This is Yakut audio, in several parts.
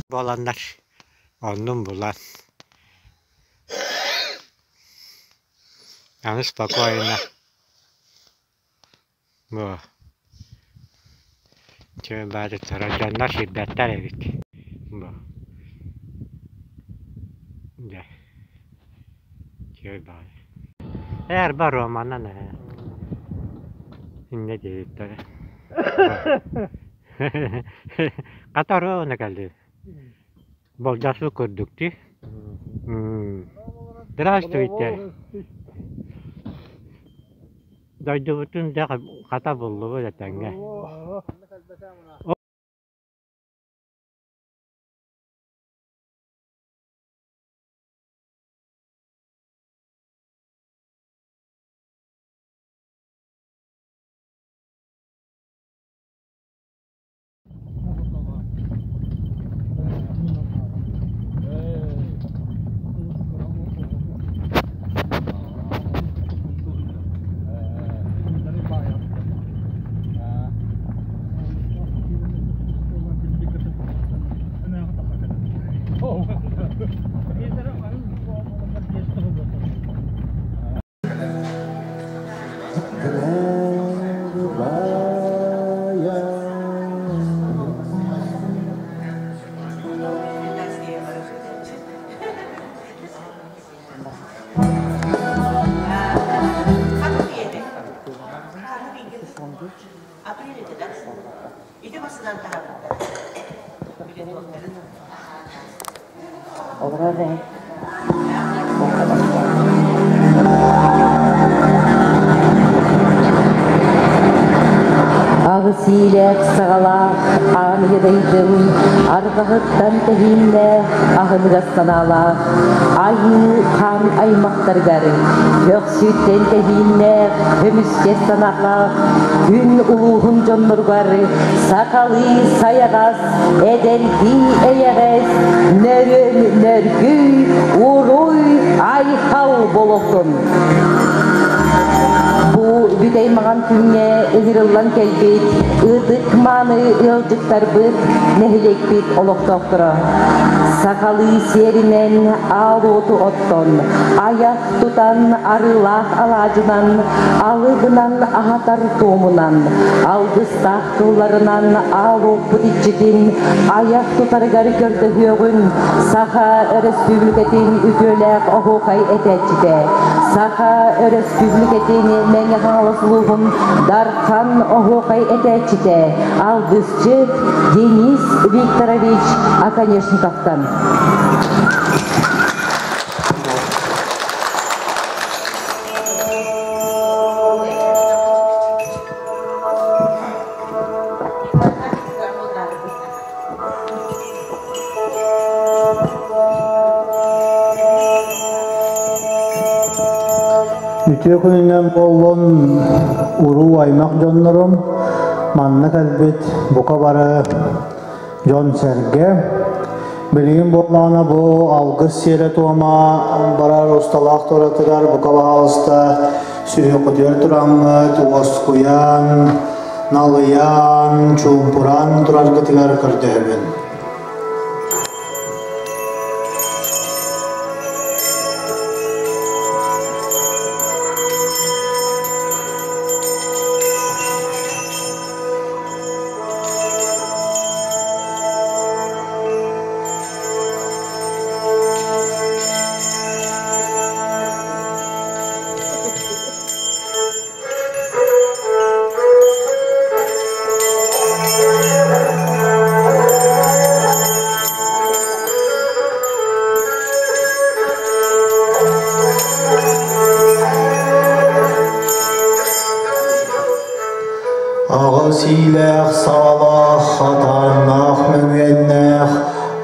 Буоланнар оннун булан аны спокойно бу чэ баары дьоннор сирбэттэр эбит бу дьэ үчүгэй баҕайы эр боруоманан ээ инньэ диэбиттэрэ Хата оруобуна кэллибит. Болдьосуу курдук дии. Здравствуйте. Дойдубутун дьэ хата буллубут этэҥҥэ. Олорор ээ. Аҕыс иилээх саҕалаах аан ыйдайдым, арҕаһыттан тэһииннээх аһыныгас санаалаах айыы хаан аймахтарыгар көхсүттэн тэһииннээх көмүскэс санаалаах күн улууһун дьонноругар сахалыы сайаҕас эдэрдии эйэҕэс нөрүөн нөргүй уруй айхал болотун Бу бүтэй маҥан күҥҥэ ыҥырыллан кэлбит ытык мааны ыалдьыттарбыт, нэһилиэкпит олохтоохторо. Сахалыы сиэринэн аал уоту оттон, айах тутан арыылаах алаадьынан, алы гынан аһатар туомунан, алгыстаах тылларынан аал уоппут иччитин айах тутарыгар көрдөһүөҕүн Саха Өрөспүүбүлүкэтин үтүөлээх оһуохай этээччитэ, Саха Өрөспүүбүлүкэтин Мэҥэ Хаҥалас улууһун Дархан оһуохай этээччитэ, алгысчыт Денис Викторович Оконешниковтан. Үтүө күнүнэн буоллун уруу аймах дьоннорум, манна кэлбит бука бары дьон-сэргэ. Билигин буоллаҕына бу алгыс сиэрэ-туома барар усталаах туратыгар бука баҕалыста сүһүөххүтүгэр тураҥҥыт уоскуйан, налыйан, чуумпуран тураргытыгар көрдөһөбүн. Аҕыс иилээх саалаах, хатааннаах мөҥүөннээх,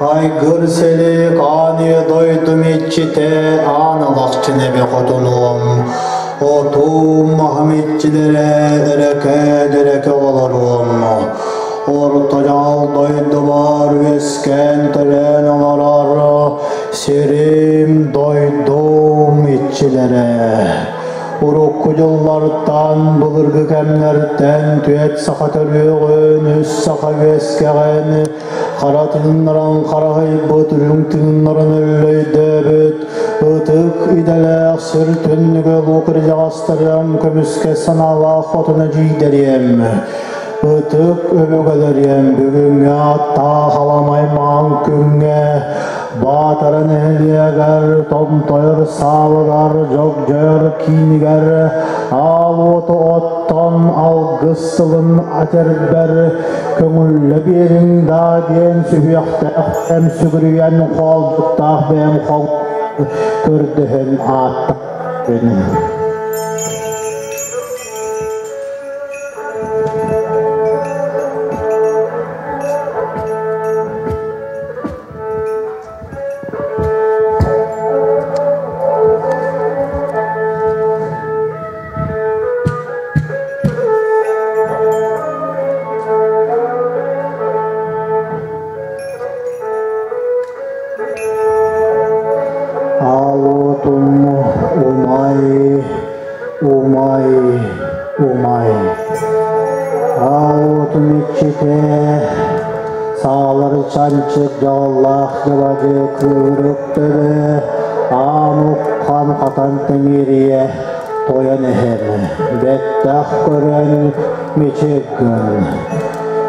айгыр сэлик аан дойдум иччитэ аан алахчын эбэ хотунуом, отуум маһым иччилэрэ эрэкэ-дэрэкэ олоруом. Орто дьаал дойдубар үөскээн төрөөн олорор сирим дойдум иччилэрэ. Урукку дьыллартан, былыргы кэмнэртэн түөрт саха төрүөҕүн, үс саха үөскэҕин, хара тыыннаран хараһыйбыт, үрүҥ тыыннарын өллөйдөөбүт, ытык идэлээх сир түннүгэ улуу кырдьаҕастарым көмүскэ санаалаах хотун эдьиийдэриэм, ытык өбүгэлэриэм бүгүҥҥү ааттаах аламай маҥан күҥҥэ Баатара нэһилиэгэр, томтойор саалыгар, дьогдьойор киинигэр аал уоту оттон алгыс сылын этэрбэр көҥүллэ биэриҥ даа диэн сүһүөхтээх бэйэм сүгүрүйэн хоолдьуктаах бэйэм хол көрдөһөн ааттаабын. Аал уотум умай, умай, умай. Аал уотум иччитэ Саалар чанчык дьаллаах дьабадьы кыырык төбө, аан уххан хатан тэмиэрийэ тойон эһэм, бэттэх көрөн мичик гын.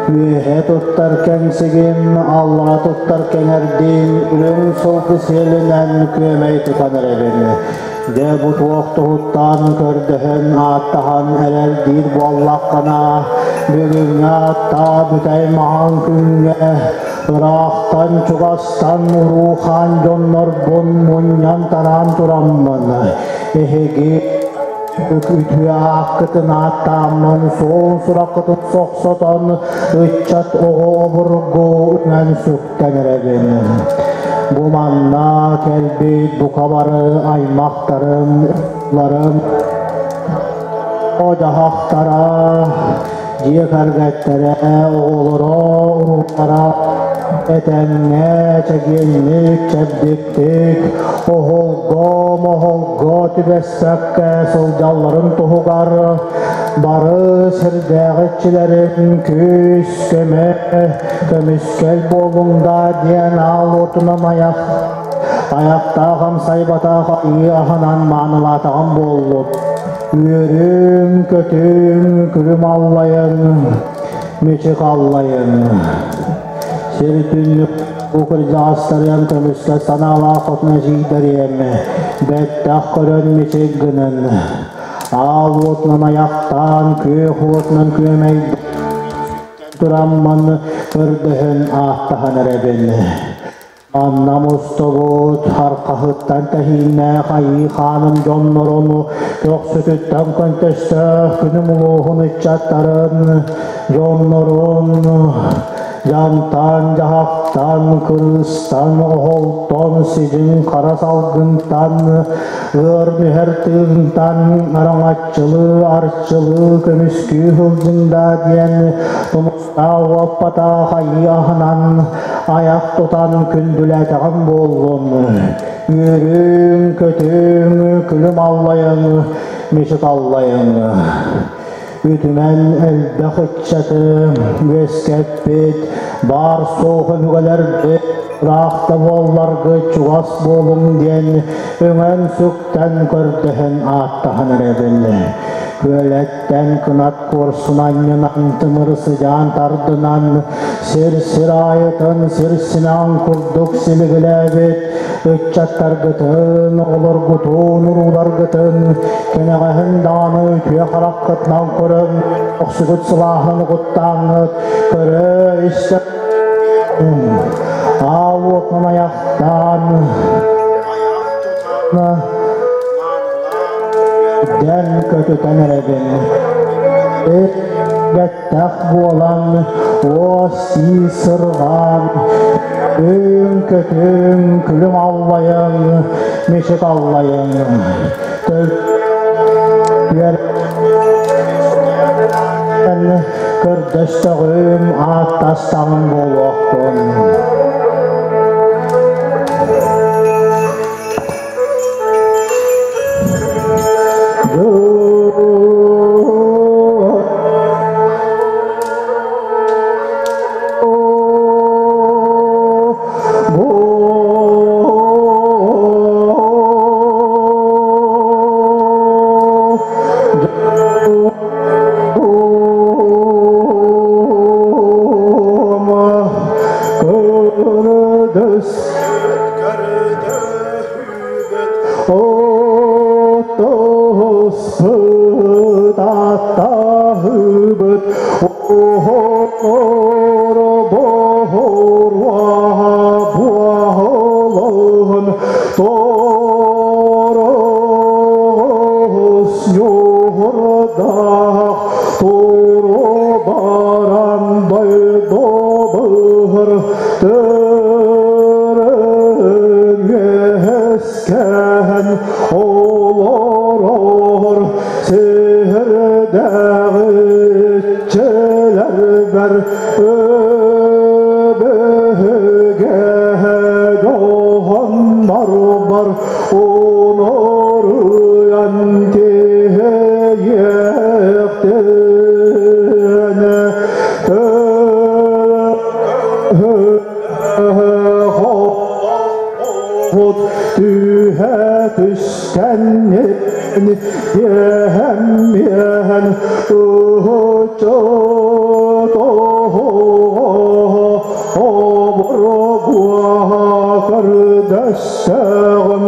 Үөһэ туттар кэҥсигим, аллара туттар кэҥэрдиин, үрүҥ сылгы сиэлинэн күөмэй тутан эрэбин. Дьэ бу туох туһуттан көрдөһөн ааттаһан эрэр диир буоллаххына, бүгүҥҥү ааттаа бүтэй маҥан күҥҥэ ыраахтан чугастан уруухаан дьоннорбун мунньан-тараан тураммын, эһиги үтүө ааккытын ааттааммын, суон сураххытын сохсотон, ыччат оҕо обургу үҥэн сүктэн эрэбин. Бу манна кэлбит бука бары аймахтарым, ларым, дьаһахтара, дьиэ кэргэттэрэ, оҕолоро, уруулара этэҥҥэ, чэгиэнник, чэбдиктик, оһолго, моһолго түбэспэккэ сылдьалларын туһугар бары сирдээҕи иччилэрин күүс, көмө, көмүскэл буолуҥ да диэн аал уотунан айах айахтаах амсайбатах айыы аһынан маанылаатаҕым буоллун. Үөрүҥ, көтүҥ, күлүм аллайыҥ, мичик аллайыҥ. Сир түннүк бу кырдьаҕастарыам көмүскэ санаалаах хотун эдьиийдэриэм, бэттэх көрөн мичик гынын. Аал уотунан айахтаан, күөх уотунан күөмэй тураммын көрдөһөн ааттаһан эрэбин. Манна мустубут арқаһыттан тэһииннээх айыы хааным дьоннорун көхсүтүттэн көнтөстөөх күнүм улууһун ыччаттарын дьоннорун дьантан, дьаһахтан, кырыыстан, оһолтон, сидьиҥ хара салгынтан, ыар нүһэр тыынтан араҥаччылыы, арчылыы, көмүскүү сылдьыҥ даа диэн тумустаах уоппатаах айыы аһынан айах тутан күндүлээтэҕим буоллун. Үөрүҥ, көтүҥ, күлүм аллайыҥ, мичик аллайыҥ. Үтүмэн элбэх ыччаты үөскэппит, баар-суох өбүгэлэрбит ыраах да буолларгыт чугас буолуҥ диэн үҥэн-сүктэн көрдөһөн ааттаһан эрэбин. Күөлэттэн кынат куорсун анньынан тымыр сыдьаан тардынан сир-сир аайытын сир симэҕин курдук силигилээбит ыччаттаргытын, оҕолоргутун, урууларгытын кэнэҕэһин даҕаны үтүө хараххытынан көрөн, охсугут сылааһын угуттааҥҥыт көрө-истэ аал уотунан айахтаан дэн көтүтэн эрэбин. Бэттэх буолан уос-сии сырҕаан, өҥ-көтүҥ күлүм аллайыҥ, мичик аллайыҥ. Төлкүөр көрдөстөҕүм, ааттастаҕым буолуохтун. Алгыспыт аттаһыбыт Оһоро боһоруаһа буаһолоһун Торос ньуһурдаах Туру баран дойдобыһыр Төрүҥэскэһэн олорор сирдээҕиччилэрбэр өбүгэ дьоһуннарбар уноруйан тиһиэхтин Түһэ түстэннин иэһэм Обуругуа көрдөссөҕүм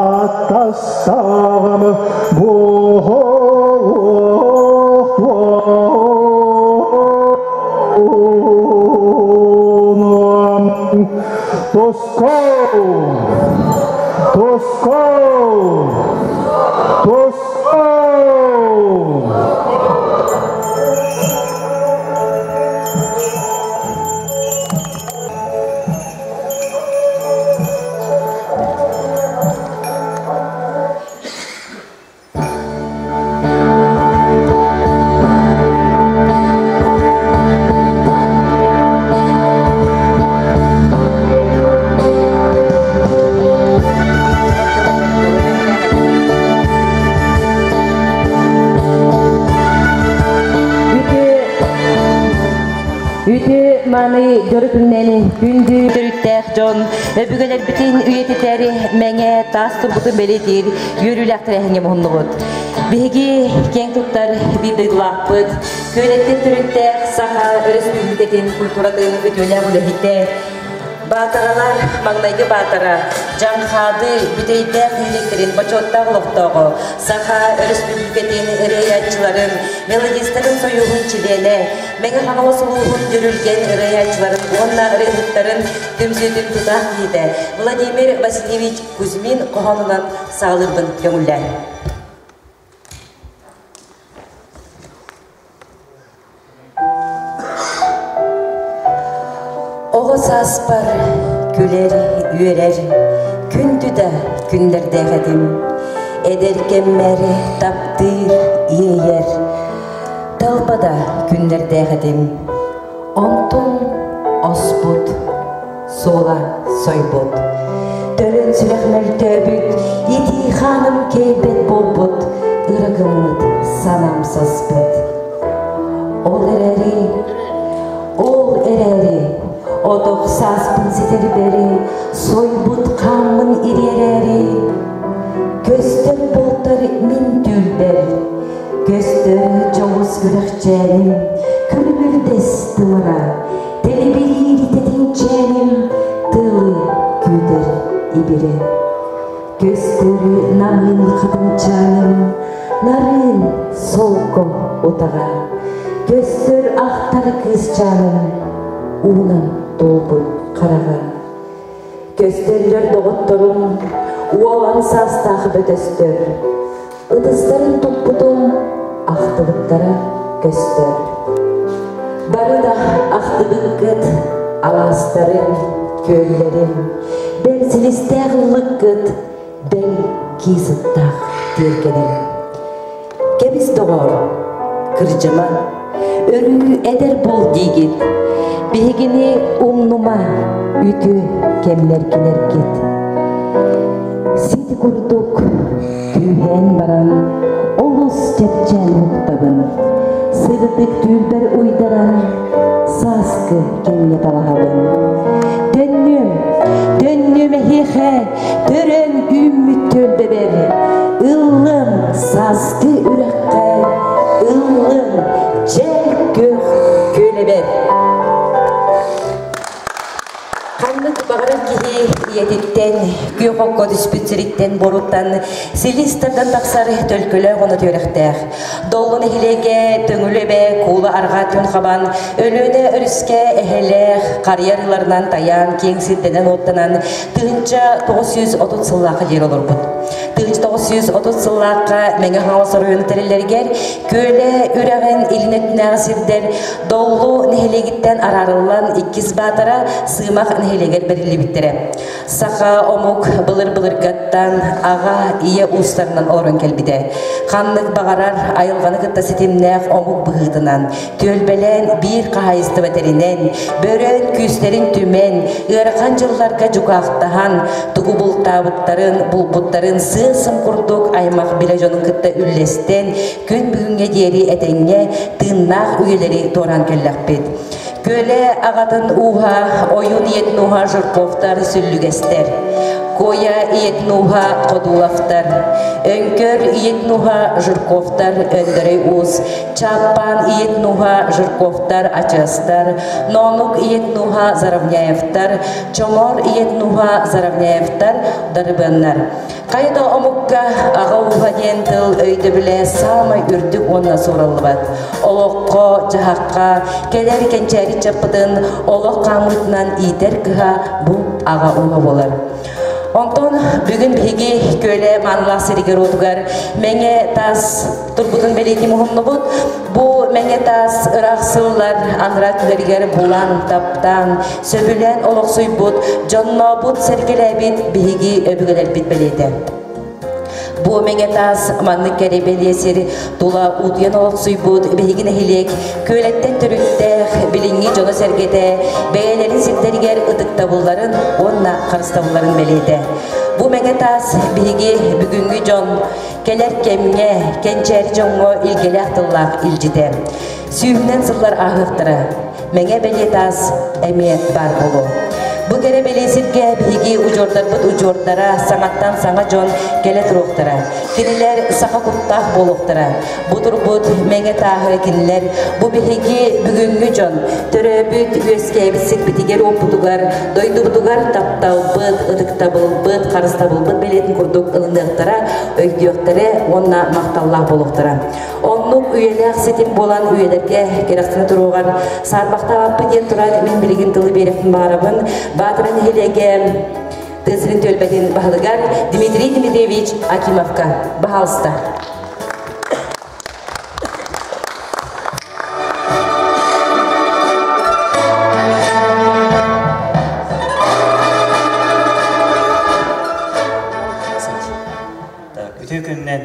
аттастаҕым Тоско! Тоско! Тоско! Үтүө маны дьоро күннэни күндү төрүттээх дьон өбүгэлэрбитин үйэтитэр мэҥэ таас турбутун бэлиэтиир үөрүүлээх тэрээһиҥҥэ муһуннубут. Биһиги киэҥ туттар биир дойдулаахпыт, күөлэттэн төрүттээх Саха Өрөспүүбүлүкэтин культуратын үтүөлээх үлэһитэ, Баатаралар маҥнайгы баатара, Дьаҥхаады бүтэйдээх нэһилиэктэрин бочуоттаах олохтооҕо, Саха Өрөспүүбүлүкэтин ырыаһааччыларын, мелодистарын сойууһун чилиэнэ, Мэҥэ Хаҥалас улууһун дьүрүлгэн ырыаһааччыларын уонна ырыаһыттарын түмсүүтүн тутаах киһитэ Владимир Васильевич Кузьмин хоһоонунан саҕалыырбын көҥүллээн. Оҕо сааспар күлэр, үөрэр, күндү да күннэрдээх этим. Эдэр кэммэр таптыыр, иэйэр, талба да күннэрдээх этим. Онтун оспут, суола сойбут. Төлөн сүрэх мөлтөөбүт, итии хааным кэйбэт буолбут, ырыгыммыт санам саспыт. Ол эрээри, ол эрээри, отох сааспын ситэрбэри, сойбут хааммын ириэрээри, көстөр болтор мин түүлбэр, көстөр дьоҕус күрэхчээним, күлүмүрдэс тымыра, Тэлибириир тэтиҥчээним тыалы күүтэр ибирэ. Көстөр намыын хатыҥчааным нарын солко утаҕа. Көстөр ахтар кыысчааным уунан туолбут хараҕа. Көстөллөр доҕотторум уолан саастаах бөтөстөр. Ытыстарын туппутум ахтыбыттара көстөр. Бары да ахтыбыккыт алаастарын, күөллэрин, бэл силистээх ыллыккыт, бэл кии сыттаах тиэргэнин. Кэбис доҕоор, кырдьыма, өрүү эдэр буол диигит, биһигини умнума, үтүө кэмнэргин эргит. Сити курдук Түүһээн баран олус чэпчээн уһуктабын, сырдык түүлбэр уйдаран сааскы кэмҥэ талаһабын. Төннүөм, төннүөм эһиэхэ, төрөн үүммүт түөлбэбэр, ыллым сааскы үрэххэ, ыллым чээл күөх күөлэбэр. Ханнык баҕарар киһи Ийэтиттэн, күөх окко түспүт сириттэн боруттан силис тардан тахсар төлкөлөөх ону түөрэхтээх. Доллу нэһилиэгэ Төҥүлү эбэ куула арҕаа түн хабан, Өлүөнэ өрүскэ эһэлээх, харыйа арыыларынан тайаан, киэҥ сирдэнэн-уоттанан 1930 сыллаахха диэри олорбут. 1930 сыллаахха Мэҥэ Хаҥалас оройуонун тэриллэригэр Күөлэ үрэҕин илин өттүнээҕи сирдэр Доллу нэһилиэгиттэн араарыллан иккис баатара Сыымах нэһилиэгэр бэриллибиттэрэ. Саха омук былыр-былыргаттан аҕа, ийэ уустарынан олорон кэлбитэ. Ханнык баҕарар айылҕаны кытта ситимнээх омук быһыытынан түөлбэлээн биир хаһаайыстыба тэринэн, бөрөөн күүстэрин түмэн, ыарахан дьылларга дьукаахтаһан, тугу бултаабыттарын, булбуттарын сыа-сым курдук аймах билэ дьонун кытта үллэстэн, күн бүгүҥҥэ диэри этэҥҥэ тыыннаах үйэлэри туораан кэллэхпит. Күөлэ аҕатын ууһа, ойуун ийэтин ууһа Жирковтар, Сүллүгэстэр. Коя ийэтин ууһа Ходуловтар. Өҥкөр ийэтин ууһа Жирковтар, Өндөрөй уус. Чааппаан ийэтин ууһа Жирковтар, Ачыастар. Ноонук ийэтин ууһа Заровняевтар. Чоҥоор ийэтин ууһа Заровняевтар, Дарыбыаннар. Хайа да омукка аҕа ууһа диэн тыл өйдөбүлэ саамай үрдүк уонна суураллыбат. Олоххо, дьаһахха, кэлэр кэнчээри чаппытын олох хаамыытынан иитэр кыһа бу аҕа ууһа буолар. Онтон бүгүн биһиги Күөлэ маанылаах сиригэр-уотугар Мэҥэ таас турбутун бэлиэтии муһуннубут. Бу Мэҥэ таас ыраах сыллар анараа өттүлэригэр булан, таптаан, сөбүлээн олохсуйбут, дьоннообут, сэргэлээбит биһиги өбүгэлэрбит бэлиэтэ. Бу Мэҥэ таас маннык кэрэ бэлиэ сир тула утуйан олохсуйбут биһиги нэһилиэк күөлэттэн төрүттээх билиҥҥи дьоно-сэргэтэ бэйэлэрин сирдэригэр ытыктабылларын уонна харыстабылларын бэлиэтэ. Бу Мэҥэ таас биһиги бүгүҥҥү дьон кэлэр кэмҥэ кэнчээри дьоҥҥо илгэлээх тыллаах илдьитэ. Сүүһүнэн сыллар ааһыахтара. Мэҥэ бэлиэ таас эмиэ баар буолуо. Бу кэрэ бэлиэ сиргэ биһиги удьуордарбыт удьуордара саҥаттан саҥа дьон кэлэ туруохтара. Кинилэр саха куттаах буолуохтара. Бу турбут мэҥэ тааһы кинилэр бу биһиги бүгүҥҥү дьон төрөөбүт, үөскээбит сирбитигэр-уоппутугар, дойдубутугар тапталбыт, ытыктабылбыт, харыстабылбыт бэлиэтин курдук ылыныахтара, өйдүөхтэрэ уонна махталлаах буолуохтара. Оннук үйэлээх ситим буолан үйэлэргэ кэрэхсэнэ туруоҕар саарбахтаабаппын диэн туран мин билигин тылы биэрэхпин баҕарабын. Баатара нэһилиэгэ тыа сирин түөлбэтин баһылыгар Дмитрий Дмитриевич Акимовка. Баһаалыста. Үтүө күнүнэн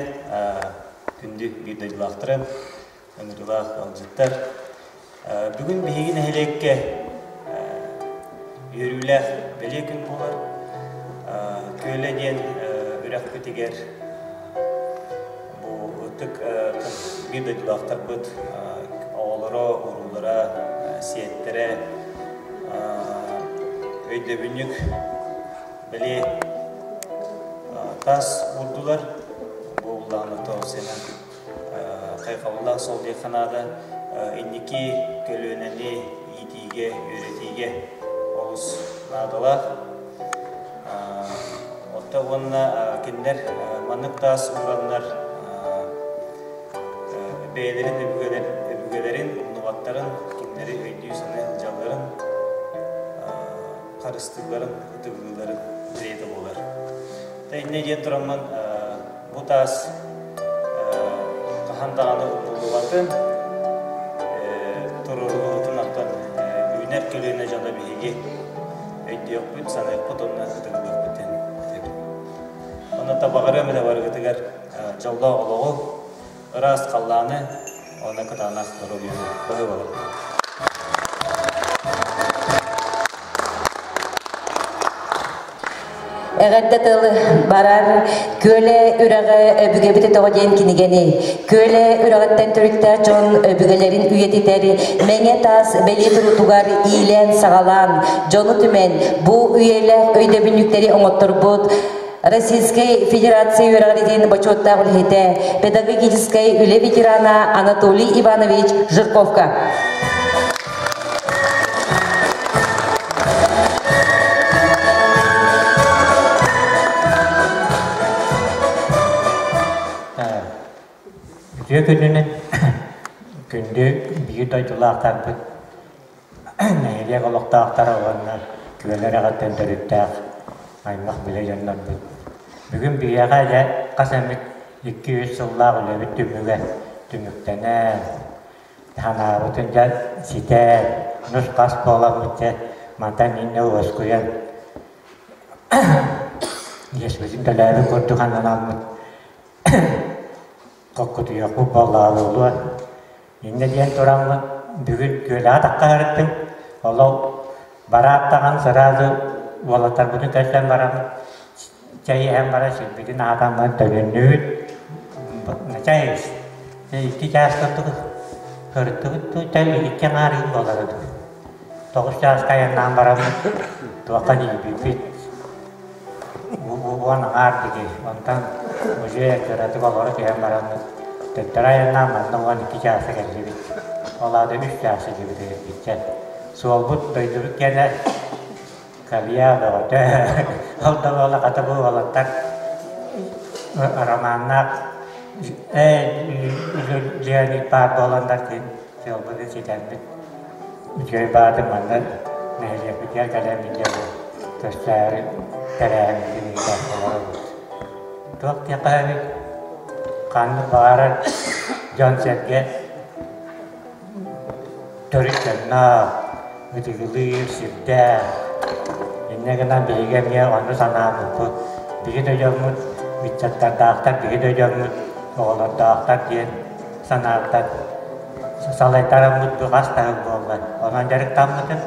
күндү биир дойдулаахтарым, ыҥырыылаах ыалдьыттар. Бүгүн биһиги нэһилиэккэ үөрүүлээх бэлиэ күн буолар. Күөлэ диэн үрэхпитигэр бу ытык биир дойдулаахтарбыт оҕолоро, уруулара, сиэттэрэ өйдөбүнньүк бэлиэ таас уурдулар. Бу улахан сэнэн хайҕабыллаах суол диэххэ наада. Инники көлүөнэни иитиигэ, үөрэтиигэ олус наадалаах. Отто уонна кинилэр маннык таас уураннар бэйэлэрин өбүгэлэрин умнубаттарын, кинилэри өйдүү-саныы сылдьалларын харыстыылларын, ытыгылыылларын бэлиэтэ буолар. Инньэ диэн тураммын бу таас хаһан даҕаны умнуллубатын, туруоруллубутун оттон үүнэр көлүөнэ дьоно биһиги өйдүөхпүт, саныахпыт уонна ытыгылыахпыт диэн этэбин. Онно табаҕырыам эрэ барыгытыгар дьоллоох олоҕу, ыраас халлааны уонна кытаанах доруобуйаны баһыыбалар. Эҕэрдэ тыл барар Күөлэ үрэҕэ өбүгэбит өтөҕө диэн кинигэни Күөлэ үрэҕиттэн төрүттээх дьон өбүгэлэрин үйэтитэр Мэҥэ таас бэлиэ туруутугар иилээн-саҕалаан, дьону түмэн, бу үйэлээх өйдөбүнньүктэри оҥотторбут Российскай Федерация үөрэҕиритин бочуоттаах үлэһитэ, педагогическай үлэ ветерана Анатолий Иванович Жирковка. Үтүө күнүнэн күндү биир дойдулаахтарбыт, нэһилиэк олохтоохторо уонна күөлэр эҕэттэн төрүттээх аймах билэ дьоннорбут. Бүгүн биһиэхэ дьэ хас эмит 2-3 сыллаах үлэбит түмүгэ түмүктэнэн, санаабытын дьэ ситэн, нус-хас буоламмыт дьэ мантан инньэ уоскуйан иэспитин төлөөбүт курдук аналаммыт Хоккутуйахпыт буоллаҕа буолуо. Инньэ диэн тураммын бүгүн күөлэҕэ таххаһарыттым. Олох бараат даҕаны сразу уолаттарбытын көрсөн баран чэй иһэн баран сирбитин аһатан төнүннүбүт. Чай икки чаас курдук сырыттыбыт чай икки аҥаар ыйын буолара дуу. 9 чааска айаннаан бараммыт туохха тиийбиппит. Уон аҥаар диги. Онтон уже кыратык олоро түһэн бараммыт төттөрү айаннаан манна 12 чааса кэллибит. Ол аата үс чаас илдьибит эргиччэ. Суолбут дойдубут киэнэ калья бөҕөтө. Ол да буола хата бу уолаттар романнаах ээ Леонид баар буоланнар диэн сыалбытын ситэрбит. Үчүгэй баатын манна нэһилиэкпитигэр кэлэн дьэ көстөөрү тэрээһиммитин ыытан олоробут. Туох диэххэ эбит, ханнык баҕарар дьон-сэргэ төрүт дьонноох, ытыгылыыр сүрдээх. Инньэ гынан биһиги эмиэ онну санаабыппыт. Биһи да дьоммут ыччаттардаахтар, биһи да дьоммут оҕолордоохтор диэн санааттан салайтараммыт бу хас да сыл буолла. Онон дьарыктаммытым.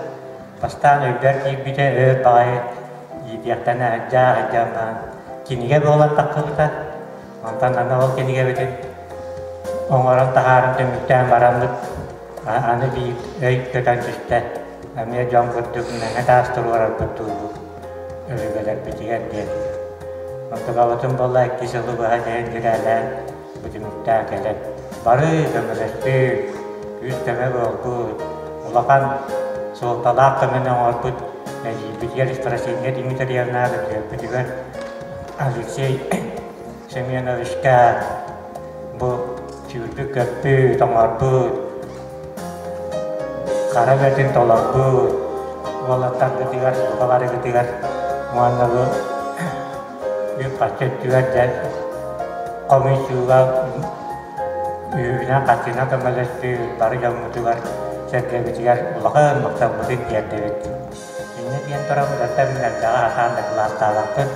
Бастаан өйбөр киирбитэ өр баҕайы иитиэхтэнэ сылдьаа сылдьан баран кинигэ буолан тахсыбыта. Онтон аны ол кинигэбитин оҥорон таһааран түмүктээн бараммыт аны биир өй көтөн түстэ. Эмиэ дьон курдук мэҥэ таас туруорарбыт дуу өбүгэлэрбитигэр диэн. Онтукабытын буолла икки сылы быһа диэн дьирээлээн бу түмүктээн кэлэн бары көмөлөспүт, күүс-көмө буолбут, улахан суолталаах көмөнү оҥорбут эдьиийбитигэр Ефросинья Дмитриевна үтүөппүтүгэр Алексей Семеновичка бу сүүрбүт-көппүт, оҥорбут, хара үлэтин толорбут уолаттарбытыгар, баҕарыгытыгар уонна бу үп-харчы өттүгэр дьэ хомуйсууга үбүнэн-харчынан көмөлөспүт бары дьоммутугар, сэргэбитигэр улахан махталбытын тиэрдэбит. Инньэ диэн туран дьонтон мин элбэҕи сатаан дакылааттаабаппын.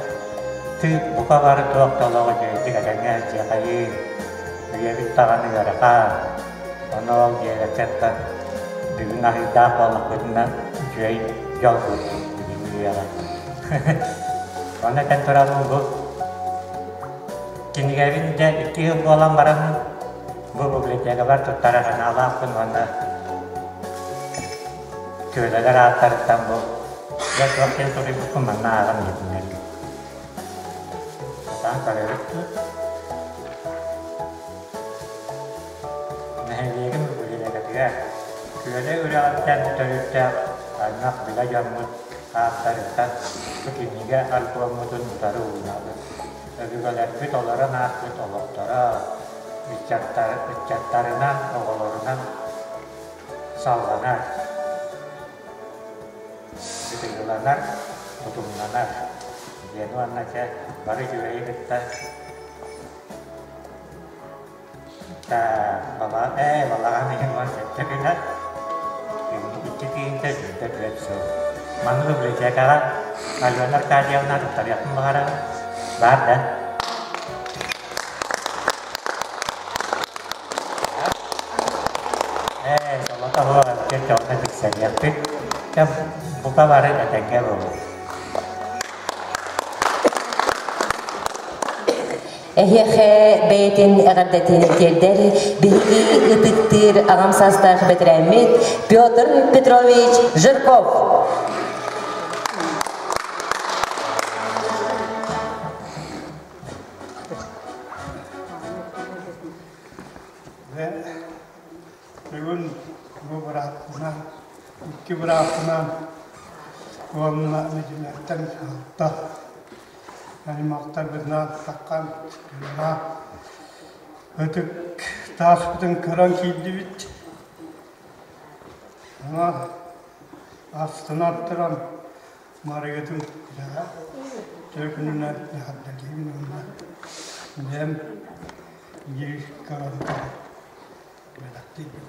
Тыып бука бары туох да олоҕу үчүгэйдик этэҥҥэ сылдьыахайыы, үйэбит даҕаны ыарахан. Ону ол диэбэккэ бүгүн аһыырдаах буоллахпытына үчүгэй дьол курдук бүгүҥҥү үйэҕэ. Ону этэн турабын бу кинигэбин дьэ икки сыл буолан баран бу библиотекабар туттара санаалаахпын уонна Күөлэлэр ааттарыттан бу дьэ туох диэн суруйбуккун манна ааҕан иһитиннэрдим. Сатаан көрөбүт дуо? Нэһилиэгим библиотекатыгар Күөлэ үрэҕиттэн төрүттээх аймах билэ дьоммут ааттарыттан бу кинигэ альбоммутун утары уунабыт. Өбүгэлэрбит олорон ааспыт олохторо, ыччаттарынан, оҕолорунан салҕанар, ытыгыланар, утумнанар диэн уонна дьэ бары үчүгэйи кытта ээ балаҕан ыйын 17 күнэ 2 тыһыынча 24 сыл. Манна библиотекаҕа Алена Аркадьевна туттарыахпын баҕарабын. Баар да? Ээ, солото суох эбиккин дьоҥҥо тиксэриэхпит. Чэ, бука бары этэҥҥэ буолуҥ. Эһиэхэ бэйэтин эҕэрдэтин тиэрдэр биһиги ытыктыыр аҕам саастаах бэтэрээммит Петр Петрович Жирков. Бүгүн бу бырааппынан, икки бырааппынан уонна нэдиэлэттэн алта аймахтарбытынан таххан Ытык тааспытын көрөн киирдибит. Ама астынан туран Марыгытын түөкүнүнэн эҕэрдэлиибин уонна бэйэм биир кыраҕытын бэлэхтиибин.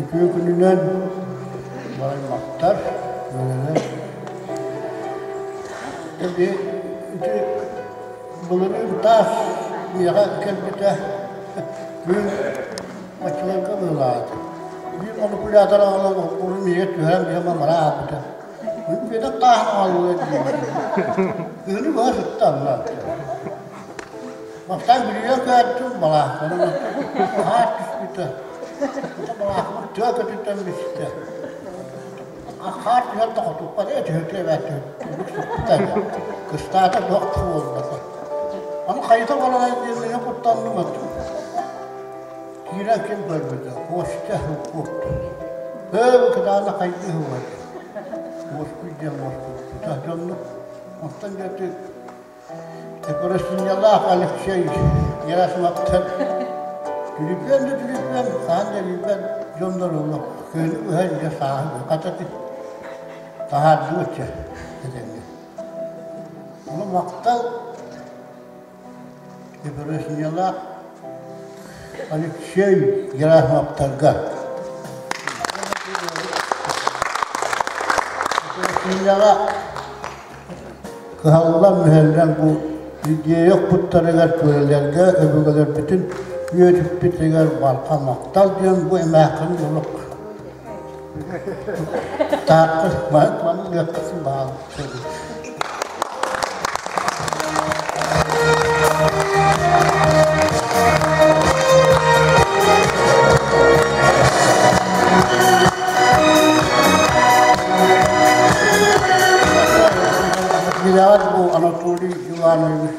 Үтүө күнүнэн барымматтар, үөрэнэр. Ити былырыын таас миэхэ кэлбитэ күн оччолорго быһылаата. Биир манипулятор аҕалан урун миэхэ түһэрэн биһиэхэ мара ааппыта. Күн тааһын аҕаллылар диэн. Күнү быһа сытта анна. Бастаан билиэ көөрдүм балаакканы аһаар түспүтэ. Балааккабыт тыа көтүтэн бүстэ. Хаар түһэр да хотуппат ээ түһүтүө эбээт түһүк сыппыта Кыстаата туох да буолбата. Аны хайыта баран диэн куттанным аттым. Киирэн ким көрбүтэ? Костя куопту. Өө кытаана хайдыы сылдьар. Муоспуй диэн муоспуйбута. Дьоннук онтон дьэ Ефросиньялаах Алексей Герасимовтар түлүпүөн да түлүпүөн, хаһан да билбэт дьоннор олох күөлү быһа илдьэ сааһы хататы таһаардыбыт этэҥҥэ. Ону махтал Ефросиньялаах Алексей Герасимовтарга. Ефросиньяҕа Кыһаллан-мүһэллэн бу идея укпуттарыгар күөллэргэ өбүгэлэрбитин үөтүппүтүгэр барҕа махтал диэн бу эмээххин олох таакка маны ыаххытын баҕалык Билэҕит бу Анатолий Иванович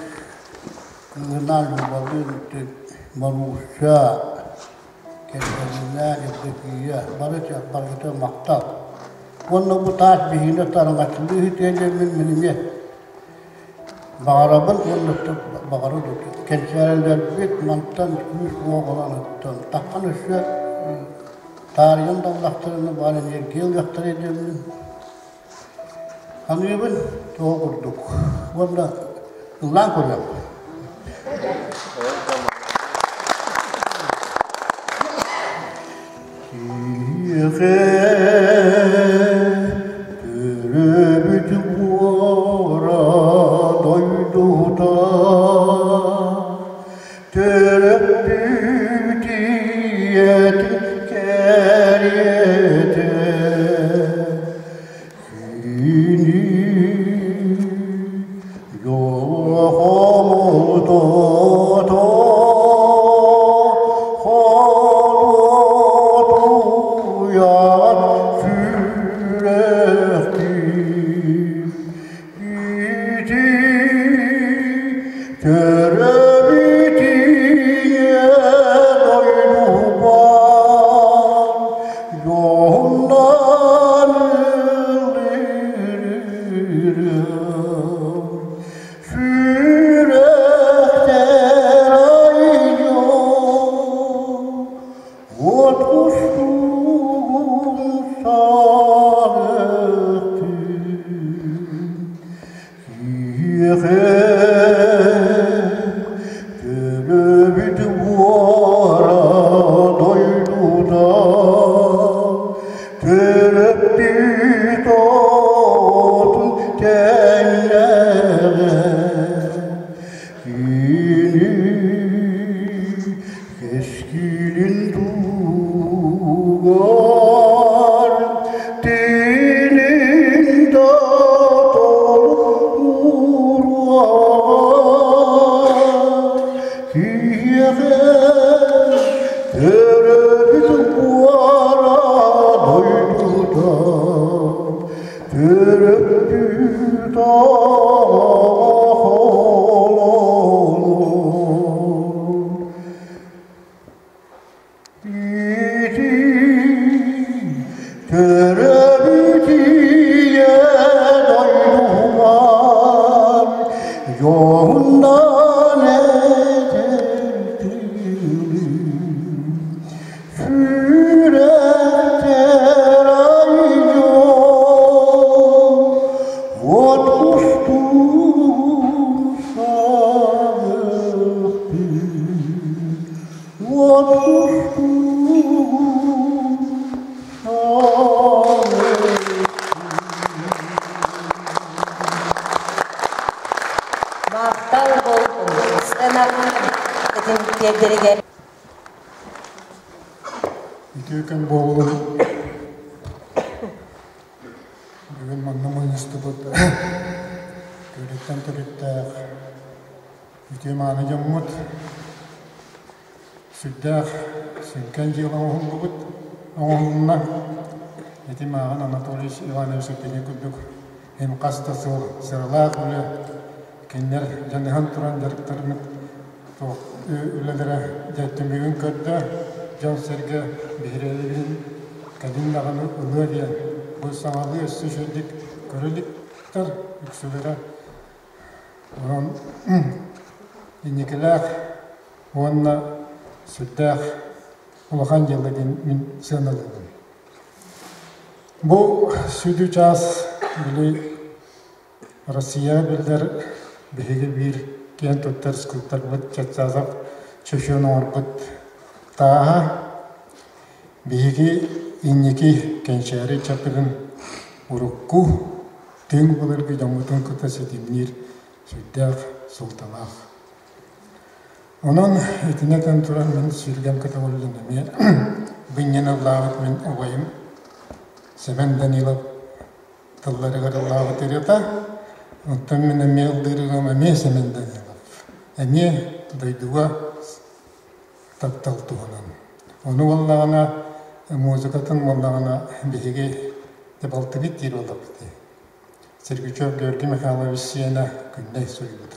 кыыһынаан Любалыын Маруся кэргэнинээн Евдокия бары барыта махтал. Уонна бу таас биһиги тараҥаччылыы үтүөлэммин мин эмиэ баҕарабын уонна баҕарар кэнчээрилэрбит мантан күүс-уох ылан ыттан таххан өссө таарыйан да ыллахтарына баар энергия ылыахтара диэммин Саныыбын туох курдук уонна ыллаан көрүөм. Киһиэхэ төрөөбүт буора дойдута төрөппүт ийэтин кэриэтэ Кини дьоло-хомолтото холотуйан сүрэхтиир ити төрөөбүт ийэ дойдубар дьоһуннан ыллыырым сүрэхтэр айдьон от кустугун саҕыктын киһиэхэ төрөөбүт буора дойдута төрөппүт отун тэҥнээҕэ кини кэскилин тугар тилин да толуруоҕа киһиэхэ төрөөбүт буора дойдута төрөппүт оҕолонор ити төрөөбүт ийэ дойдубар дьоһуннан этэртилин сүрэхтэр айдьон от кустугун саҕыктын от кустугун саҕыктын. Махтал болдун. Сценаҕа этин тиэрдэригэр. Үтүө күн буоллун. Бүгүн манна мунньустубут төрүттэн төрүттээх үтүө мааны дьоммут сүрдээх сүҥкэн дьыала оҥоһуллубут оҥоһулунна. Ити мааҕын Анатолий Иванович этини курдук эн хас да сыл сыралаах үлэ кинилэр дьаныһан туран дьарыктарыммыт туох үлэлэрэ дьэ түмүгүн көрдө, дьон-сэргэ биһирэбилин кэлин даҕаны ылыа диэн бу саҥалыы өссө үчүгэйдик көрө иликтэр үксүлэрэ. Онон инникилээх уонна сүрдээх улахан дьыала диэн мин сыаналыыбын. Бу сүдү чаас били Россия биллэр биһиги биир киэн туттар скульпторбыт Чацазов Чөчүөн оҥорбут тааһа биһиги инники кэнчээри чапыгын урукку түҥ былыргы дьоммутун кытта ситимниир сүрдээх суолталаах. Онон итини этэн туран мин сүргэм көтөҕүллэн эмиэ бынньан ыллаабыт мин убайым Сэмэн Данилов тылларыгар ыллаабыт ырыата. Оттон мин эмиэ ыллыырыгым эмиэ Сэмэн Данилов. Эмиэ дойдуга таптал туһунан. Ону буоллаҕына музыкатын буоллаҕына биһиги балтыбыт диир буоллахпыт дии. Сергучев Георгий Михайлович сиэнэ Күннэй суруйбута.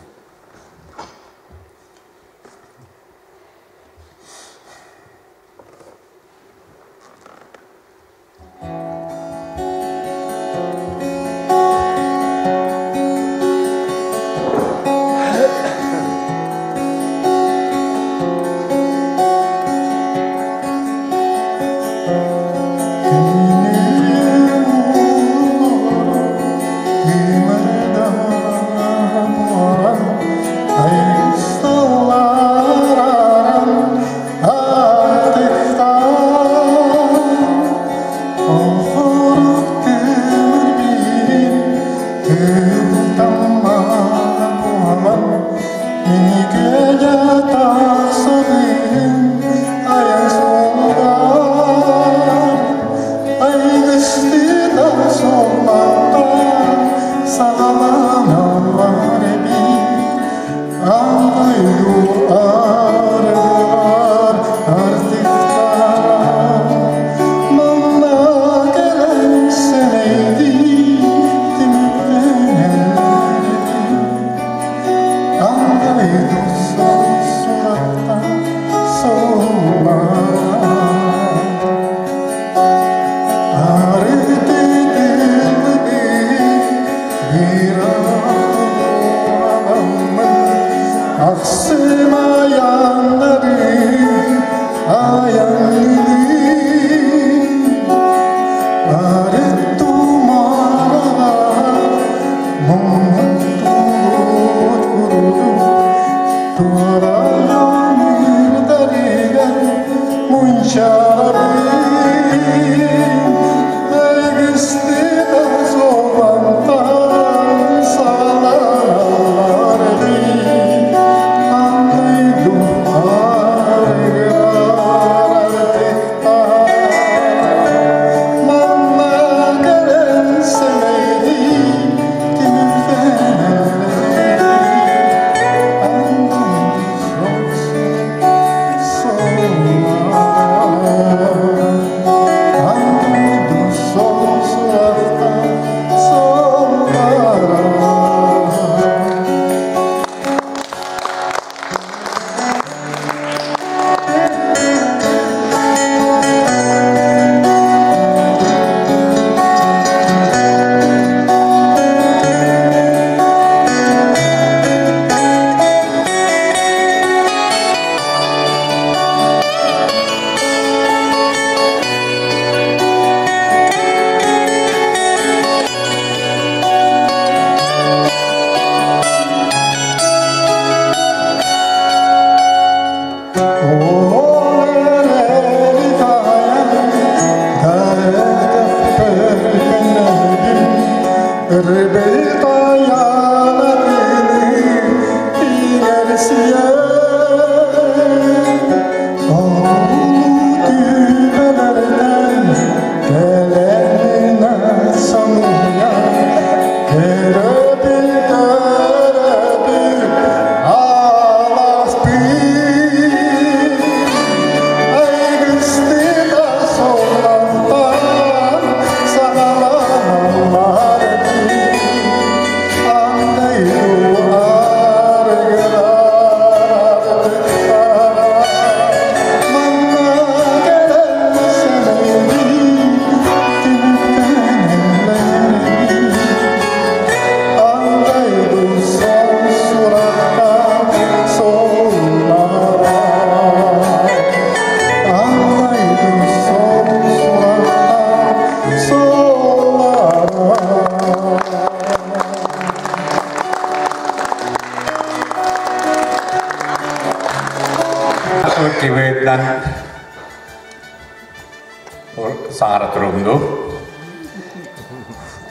Саҥара туруом дуу.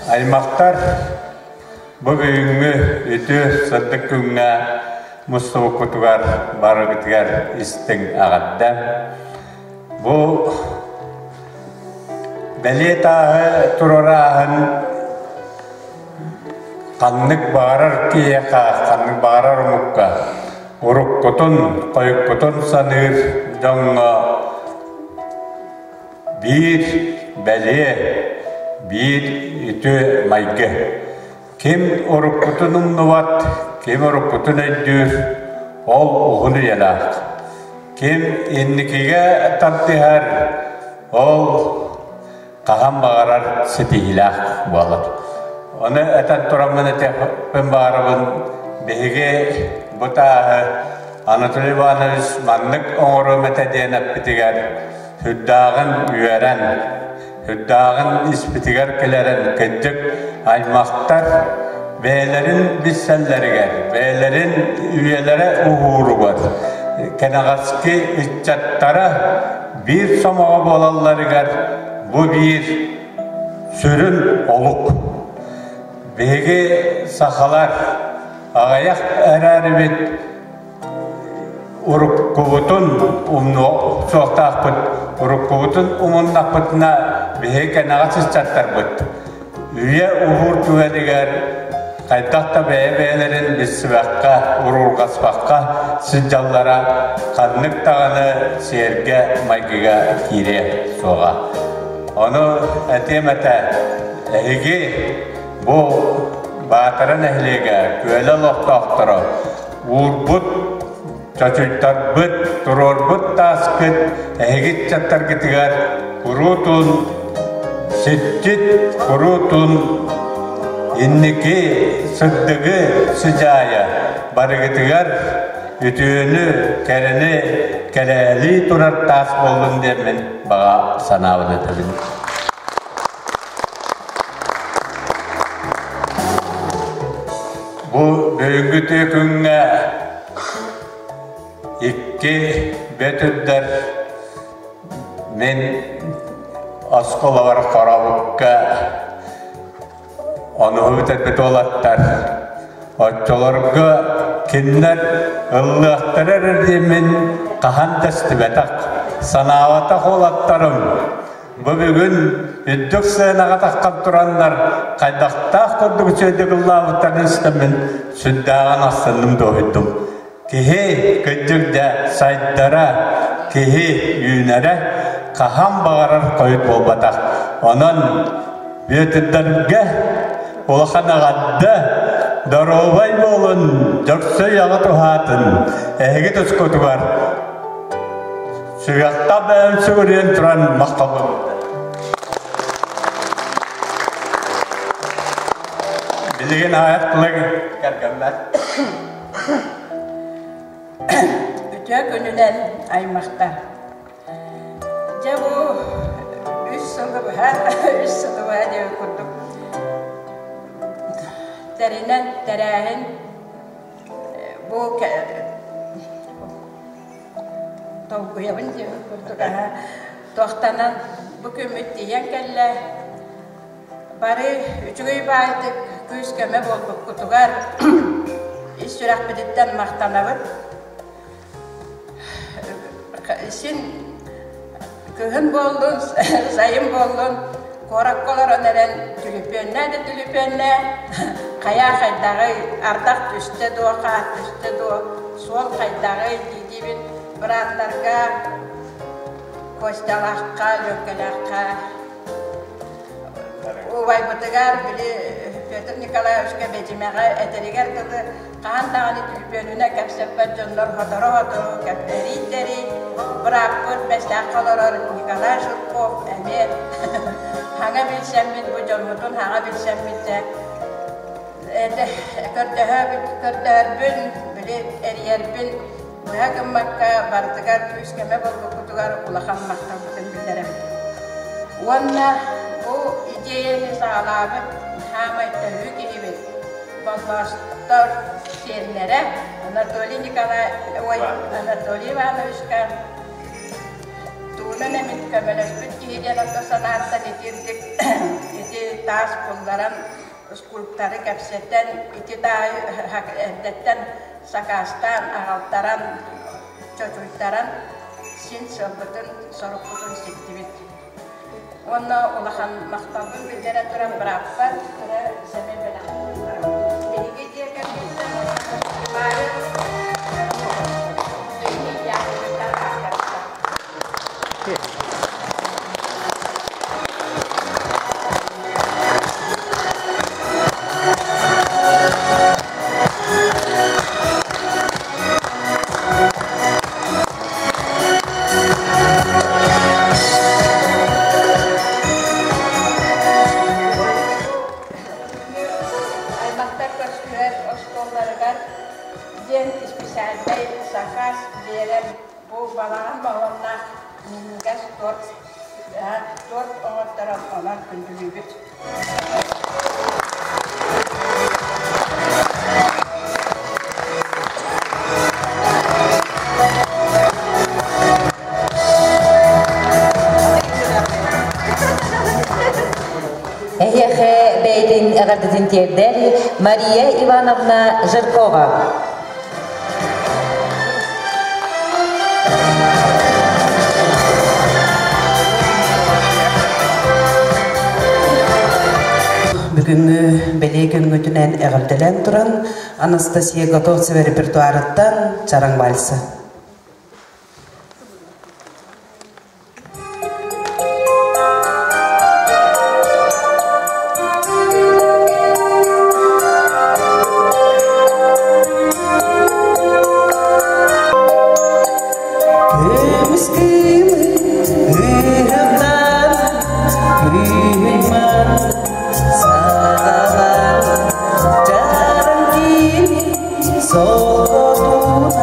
Аймахтар бу бүгүҥҥү үтүө сырдык күҥҥэ мустубуккутугар барыгытыгар истиҥ эҕэрдэ. Бу бэлиэ тааһы туруорааһын ханнык баҕарар киһиэхэ, ханнык баҕарар омукка уруккутун, хойуккутун саныыр дьоҥҥо биир бэлиэ, биир үтүө майгы. Ким уруккутун умнубат, ким уруккутун өйдүүр, ол уһун үйэлээх. Ким инникигэ тардыһар, ол хаһан баҕарар ситиһиилээх буолар. Ону этэн тураммын этиэхпин баҕарабын, биһиги бу тааһы Анатолий Иванович маннык оҥоруом этэ диэн эппитигэр сүрдээҕин үөрэн, сүрдээҕин испитигэр кэлэрэн кырдьык аймахтар бэйэлэрин билсэллэригэр, бэйэлэрин үйэлэрэ уһууругар, кэнэҕэски ыччаттара биир сомоҕо буолалларыгар бу биир сүрүн олук. Биһиги сахалар аҕыйах эрээрибит уруккубутун умнуо суохтаахпыт, уруккубутун умуннахпытына биһиги кэнэҕэс ыччаттарбыт үйэ уһуур түгэнигэр хайдах да бэйэ-бэйэлэрин билсибэккэ, уруурҕаспакка сылдьаллара ханнык даҕаны сиэргэ-майгыга киириэ суоҕа. Ону этиэм этэ, эһиги бу Баатара нэһилиэгэ Күөлэ олохтоохторо уурбут, чочуйтарбыт, туруорбут тааскыт эһиги ыччаттаргытыгар куруутун сиччит, куруутун инники сырдыгы сыдьаайа барыгытыгар үтүөнү, кэрэни кэрээлии турар таас буоллун диэммин баҕа санаабын этэбин. Бу бүгүҥҥү үтүө күҥҥэ икки бөтүрдэр мин оскуолабар хоробукка онуһу бүтэрбит уолаттар оччолорго кинилэр ыллыахтара эрэ диэммин хаһан да истибэтэх, санаабатах уолаттарым Бу бүгүн үрдүк сыанаҕа таххан тураннар хайдахтаах курдук үчүгэйдик ыллаабыттарын истэммин сүрдээҕин астынным дуоһуйдум. Киһи кырдьык дьэ сайдара, киһи үүнэрэ хаһан баҕарар хойут буолбатах. Онон Бүөтүрдэргэ улахан эҕэрдэ, доруобай буолун, дьөксөй аҕа туһаатын, эһиги тускутугар Сүрэххэ бэйэм сүгүрүйэн туран махталбын. Билигин аайах тылы кэргэммэр. Үтүө күнүнэн аймахтар. Дьэ бу үс сылы быһа, үс сылы быһа диэбит курдук тэринэн тэрээһин бу Долгуйабын диэбит курдук аһа туохтанан бу күммүт тиийэн кэллэ. Бары үчүгэй баайдык күүс-көмө буолбуккутугар ис сүрэхпититтэн махтанабыт. Син кыһын буоллун, сайын буоллун куоракка олорон эрэн түлүпүөннээ да түлүпүөннээ хайаа хайдаҕый, ардах түстэ дуо, хаар түстэ дуо, суол хайдаҕый дии-диибин бырааттарга Костялаахха, Лүөккэлээххэ убайбытыгар били Петр Николаевичка Бэдьимэҕэ этэригэр дылы хаһан даҕаны түлүпүөнүнэн кэпсэппэт дьоннор сотору-сотору кэптэрийтэрий бырааппыт Бэстээххэ олорор Николай Жирков эмиэ хаҥа билсэммит бу дьоммутун хаҥа билсэммит дьэ көрдөһөбүт көрдөһөрбүн били эрийэрбин быһа гыммакка барытыгар күүс-көмө буолбуккутугар улахан махталбытын биллэрэбит. Уонна бу идеяны саҕалаабыт хаамай төһүү киһибит Боллоостор сиэннэрэ Анатолий Николай ой Анатолий Ивановичка Тугунан эмит көмөлөспүт киһи диэн ото санааттан итирдик ити таас булларан скульпторы кэпсэтэн ити тааһы эрдэттэн сакаастаан аҕалтаран чочуйтаран син сылбытын сорукпутун ситтибит. Уонна улахан махталбын биллэрэ туран бырааппар кыра сэмэй бэлэх Биһиги дьиэ кэргэттэр Павел Аймахтар көрсүһэр остуолларыгар диэн исписээлинэй сакаас биэрэн бу балаҕан моһуоннаах минньигэс торт торт оҥотторон онон күндүлүүбүт. Эһиэхэ бэйэтин эҕэрдэтин тиэрдэр Мария Ивановна Жиркова. Бүгүҥҥү бэлиэ күҥҥүтүнэн эҕэрдэлээн туран Анастасия Готовцева репертуарыттан Чараҥ вальса. Көмүс кыымы ыһыктан, күһүн саҕалаан, чараҥ кини солотунан.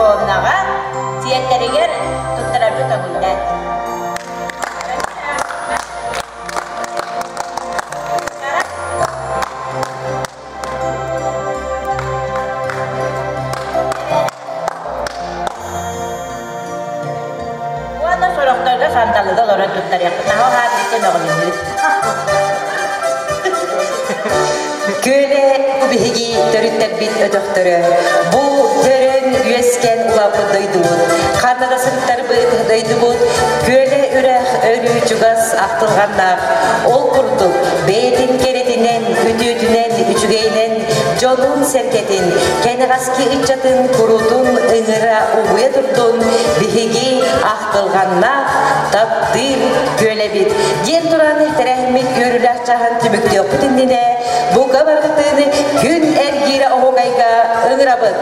Петровнаҕа сиэттэригэр туттарарга көҥүллээн. Уонна сорохторго сандалыга олорон туттарыахпыт. Наһаа хаатырыкка мөҕүлүннүбүт. Күөлэ бу биһиги төрүттэрбит өтөхтөрө. Бу төрөн үөскэн улааппыт дойдубут. Ханна да сыттарбыт дойдубут Күөлэ үрэх өрүү чугас ахтылҕаннаах. Ол курдук бэйэтин кэрэтинэн, үтүөтүнэн, үчүгэйинэн дьонун-сэргэтин, кэнэҕэски ыччатын куруутун ыҥыра угуйа турдун биһиги ахтылҕаннаах, таптыыр күөлэбит. Диэн туран тэрээһиммит үөрүүлээх чааһын түмүктүөхпүт иннинэ бука барытын күн эргиирэ оһуокайга ыҥырабыт.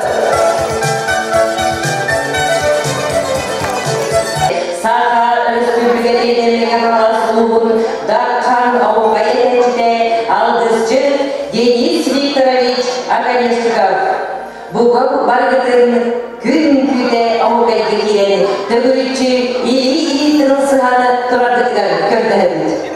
Саха Өрөспүүбүлүкэтин Мэҥэ Хаҥалас улууһун Дархан оһуокай этээччитэ алгысчыт Денис Викторович Оконешников. Бука барыгытын күн күүтэ оһуокайга киирэн төгүрүччү илии-илии тылсыһан тураргытыгар көрдөһөбүт.